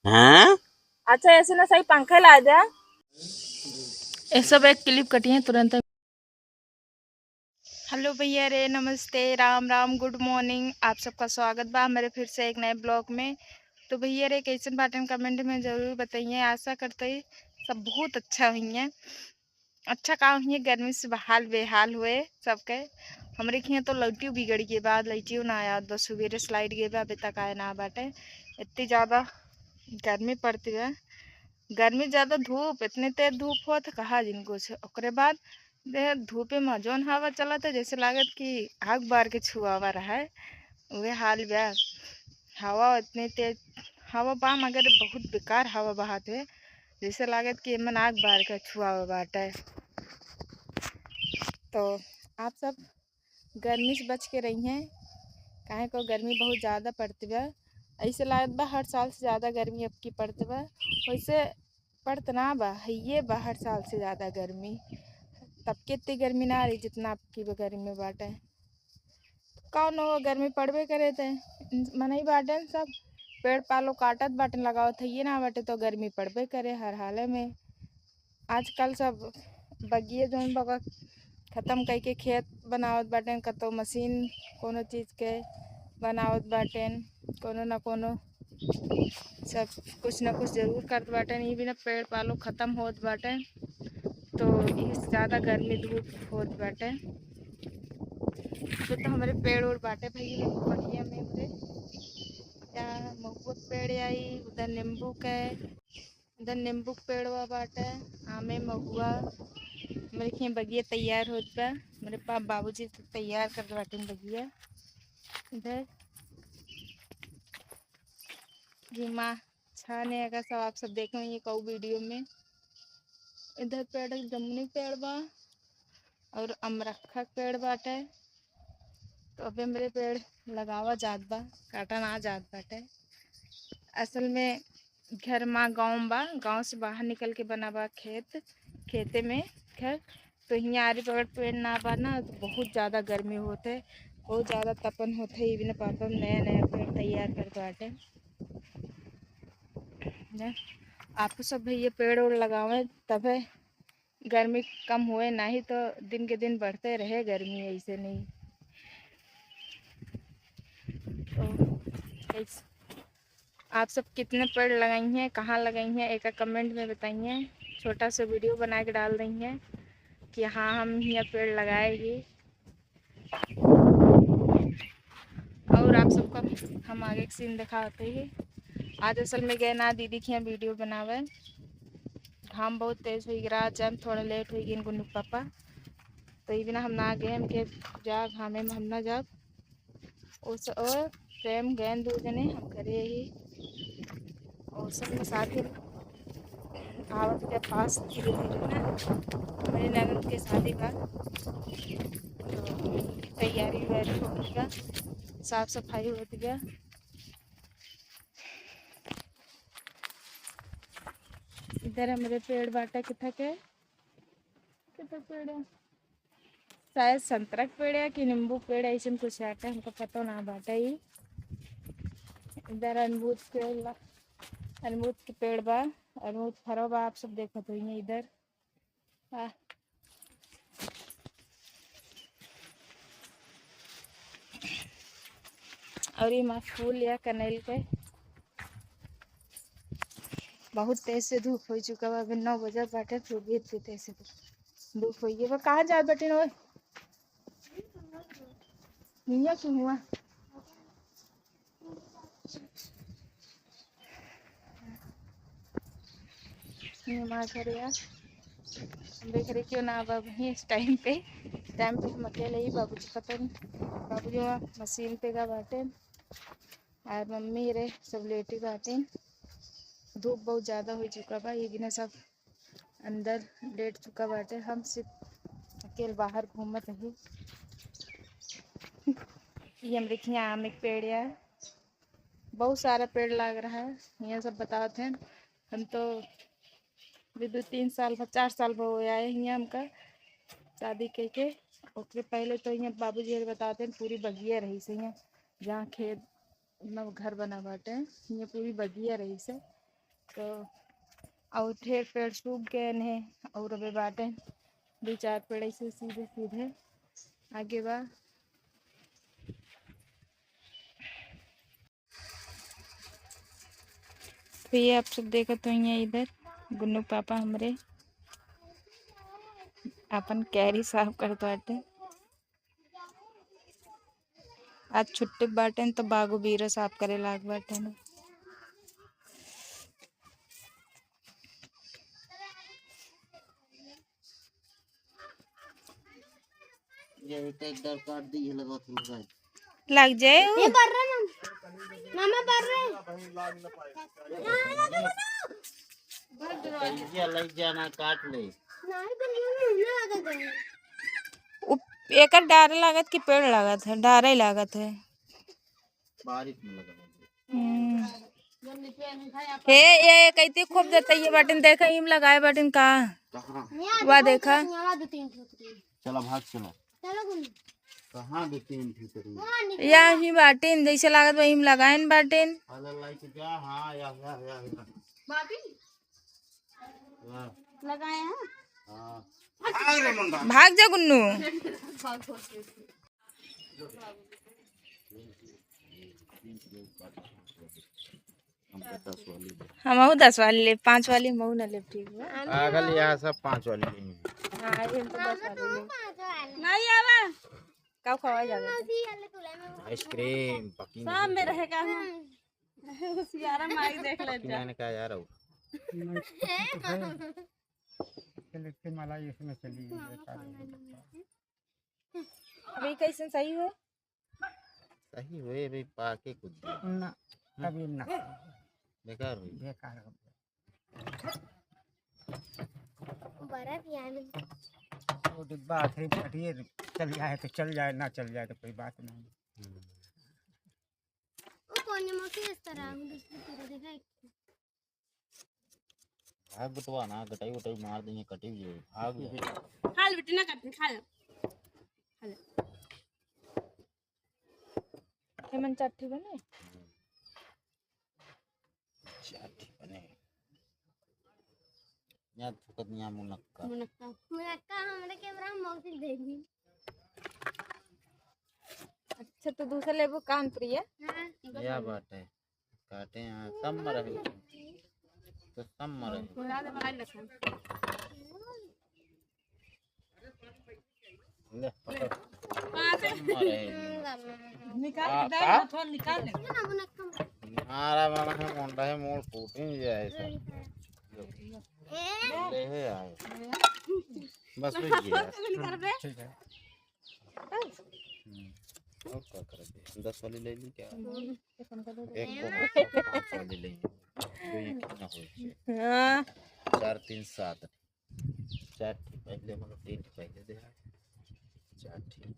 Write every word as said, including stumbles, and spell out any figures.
हाँ? अच्छा, ऐसे ना सही पंखे ला दे। ये सब एक क्लिप कटी है तुरंत। हेलो भैया रे, नमस्ते, राम राम, गुड मॉर्निंग। आप सबका स्वागत बा हमारे फिर से एक नए ब्लॉग में। तो भैया रे, कैसन बाटन, कमेंट में ज़रूर बताइए। आशा करते ही सब बहुत अच्छा हुई हैं। अच्छा काम हुई, गर्मी से बहाल बेहाल हुए सबके। हमरे के यहाँ तो लाइटियो बिगड़ गए बा, लाइटियो ना आया, बस सुबेरे से लाइट गए बा, अभी तक आया ना बाटे। इतनी ज़्यादा गर्मी पड़ती है, गर्मी ज़्यादा धूप, इतने तेज धूप होत है, कहा जिन कुछ। ओकरे बाद दे धूपे में जौन हवा चलत है, जैसे लागत कि आग बार के छुआवा रहा है, उहे हाल बा। हवा इतने तेज हवा बा, मगर बहुत बेकार हवा बहात है, जैसे लागत कि एमन आग बार के छुआवा बाटे। तो आप सब गर्मी से बच के रही हैं, काहे को गर्मी बहुत ज़्यादा पड़त बा। ऐसे लागत बा हर साल से ज़्यादा गर्मी अब की पड़त बा। वैसे पड़त ना बा, हइये बा हर साल से ज़्यादा गर्मी। तब के इतनी गर्मी ना रही जितना अब की बा गर्मी बाटे। कौन हो, गर्मी पड़बे करे थे। मनई बाटेन सब पेड़ पालो काटत बाटेन, लगावत हइये ना बाटे, तो गर्मी पड़बे करे हर हाले में। आजकल सब बगिए जौन बा खतम कइके खेत बनावत बाटेन, कतौ मशीन कोनो चीज के बनावत बाटेन, कोनो ना कोनो सब कुछ ना कुछ जरूर करत बाटेन। ई बिना पेड़ पालो खतम होत बाटे, तो ई से ज्यादा गर्मी धूप होत बाटे। तो, तो हमरे पेड़ ओड़ बाटे भैया, बगिया में हमरे, या महुआ के पेड़ आई, उधर नींबू के, इधर नींबू के पेड़वा बाटे, आमे, महुआ। हमरे खियाँ बगिया तैयार होत बा, हमरे पाप बाबूजी तो तैयार कर बाटेन बगिया। इधर घिमा छाने अगर सब आप सब देखे होइए कऊ वीडियो में। इधर पेड़ जामुनी पेड़ बा और अमरखा के पेड़ बाटे। तो अबे हमरे पेड़ लगावा जात बा, काटा ना जात बाटे। असल में घर मा गाँव बा, गाँव से बाहर निकल के बना बा खेत, खेते में घर। तो हियाँ आरी बगल पेड़ ना बा ना, तो बहुत ज्यादा गर्मी होत है, बहुत ज्यादा तपन होत है। इवन पापा नया नया पेड़ तैयार करत बाटे ना। आप सब भैया पेड़ ओड़ लगावें, तबे गर्मी कम होए, नाही तो दिन के दिन बढ़ते रहे गर्मी ऐसे नहीं। तो कैस-, आप सब कितने पेड़ लगाई हैं, कहाँ लगाई हैं, एक कमेंट में बताइए। छोटा सा वीडियो बना के डाल रही हैं कि हाँ, हम यहाँ पेड़ लगाएगी। और आप सबका हम आगे के सीन दिखाते ही। आज असल में गए ना दीदी के यहाँ वीडियो बनावे, घाम बहुत तेज हुई गिरा, आज हम थोड़ा लेट हुई गिन गुन्नू पापा, तो ये बिना हम ना गए, हम के जा घामे में हम ना जाब। उस और प्रेम गए दो जने हम करे ही, और सब में साथ ही आवत के पास धीरे धीरे ना हमारे ननद के शादी बा, तो तैयारी वैयारी हो गया, साफ सफाई हो गया। इधर हमरे पेड़ बाटा किथा के, किथा पेड़ है? शायद संतरा के पेड़ है कि नींबू के पेड़ है, ऐसे कुछ आटे, हमको पता ना बाटे। ई इधर अमरूद के ला-, अमरूद के पेड़ बा, अमरूद फरो बा, आप सब देखत होइए इधर। आ, और ये मा फूल या कनेल के बहुत तेज से धूप हो चुका बा। अभी नौ बजे बाटे, फिर भी इतनी तेज से धूप हो गई बा। कहाँ जात बाटे ओए? हियाँ क्यों हुआ? ये माँ घर यार, देख रहे क्यों ना अब अभी इस टाइम पे, टाइम पे हम अकेले ही, बाबूजी पता नहीं, बाबूजी वहाँ मशीन पे गा बाटे, और मम्मी रे सब लेटी बाटे। धूप बहुत ज़्यादा हो चुका बा, ये बिना सब अंदर लेट चुका बाटे, हम सिर्फ अकेले बाहर घूमत ही। ये हमरे खियाँ आम एक पेड़ है, बहुत सारा पेड़ लाग रहा है, ये सब बतावत हैं। हम तो अभी दो तीन साल भा, चार साल भा हो आए हियाँ हमका शादी कइके। ओकरे पहले तो हियाँ बाबूजी हर बतावत हैं, पूरी बगिया रही से हियाँ, जहाँ खेत मतलब घर बना बाटे, हियाँ पूरी बगिया रही से। तो और ढेर पेड़ सूख गए हैं और अबे बाटे दो चार पेड़ ऐसे सीधे सीधे आगे बा। तो ये आप सब देखत होइए, इधर गुन्नू पापा हमरे अपन क्यारी साफ करत बाटे। आज छुट्टी बाटेन तो बागो बीरा साफ करे लाग बाटेन। ये तो एक डर काट दी, ये लगा थोड़ा सा। लग जाए उ। ये बर रहा मामा, मामा बर रहा। ये लग जाना काट ले। नहीं तो ये नहीं लगा गया। उ-, एकर डारे लागत कि पेड़ लागत है? डारे लागत है। बारिश में लगा है। हम्म। हे, ये, ये कहती खूब जतइए बाटिन, देखा इम लगाए बाटिन का? कहाँ? वा देखा। चला भाग चला। चलो गुन्नू। कहाँ दो तीन ठो करी? वहाँ निकल। या ही बाटिन, जैसे लागत बा इम लगाइन बाटिन। अरे लाइट जा, हाँ, या, या, या, या। बाटिन? हाँ। लगाए हैं? हाँ। भाग जा गुन्नू। हमहू दस वाली लेब, पाँच वाली हमहू ना लेब, ठीक बा? पागल, यहाँ सब पाँच वाली लेंगे। हाँ, ये तो दस वाली लेब। नहीं आवा। का खवा जावे? आइसक्रीम, पकी सब में रहेगा हम। होशियारा माई देख ले जा। किनाने का यार हो? चलिए, माला इसमें चली गई, बेकार हो गई। अभी कैसे सही हो? सही हुए, अभी पाके कुछ दिन। ना, हम्म। अभी ना। बेकार हुई। बेकार हो गया। बड़ा भी आने। वो डिब्बा आखिरी में फटिए, चल जाए तो चल जाए, ना चल जाए तो कोई बात नहीं। हम्म। वो कोने में से इस तरह हम दूसरी तरह देखा। भाग बेटवा ना, गटाई वटाई मार देंगे, कटी हुई है। भाग ले। खा ले बेटी, ना काट, खा ले। खा ले। एमन चार ठी बने? चार ठी बने। यहाँ थुकत नहीं है मुनक्का। मुनक्का। मुनक्का हमरे कैमरा में मौसी दे दी। अच्छा, तो दूसरा लेबू कान प्रिय? हाँ। यह बात है। काटे हैं, सब मरे हैं। तो सब मरे हैं। ले, पकड़। सब मरे हैं। निकाल आ, के दे, का? थोड़ा निकाल ले। मारा मारा है, मुंडा है, मूड़ फूट ही जाए सब। ले है आए। बस हो गया। ठीक है। हम्म, और का करत है? दस वाली ले ली क्या? हम्म। एक को पाँच वाली ले ली। कोई एक ना हो। हाँ। चार, तीन, सात। चार ठी पहले, मतलब, तीन ठी पहले दे। चार ठी।